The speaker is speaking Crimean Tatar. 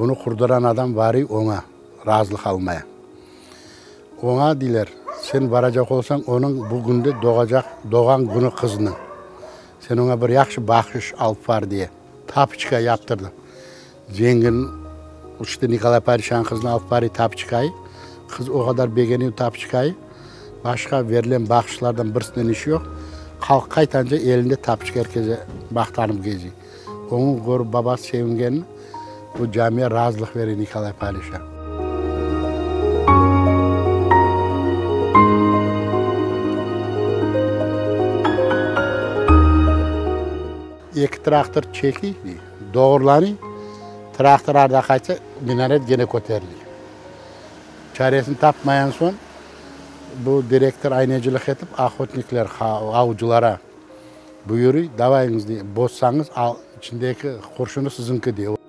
Bunı qurdıran adam varıy oña razılıq almaya. Oña deyler, sen varacaq olsañ, onıñ bu künde doğacaq, doğğan künü qızınıñ. Sen oña bir yahşı bahşış alıp var diye. Tapoçka yaptırdı. Zengin, işte Nikolay padişanıñ qızına alıp varıy tapoçkayı. Qız o qadar begeniy tapoçkayı, başqa verilen bahşışlardan birisinden işi yoq. Qalq qaytanca elinde tapoçka er keze maqtanıp geziy. Oñı körip babası sevingenini, bu camiye razılıq bere Nikolay padişa. Eki traktor çekiy, doğurlanıy, traktor arda qaytsa, minaret gene köteriliy. Çaresini tapmayan soñ, bu direktor ayneciliq etip, ohotnikler, avcılara buyuruy, davayıñız, dey, bozsañız, al, içindeki qurşunı siziñki, dey.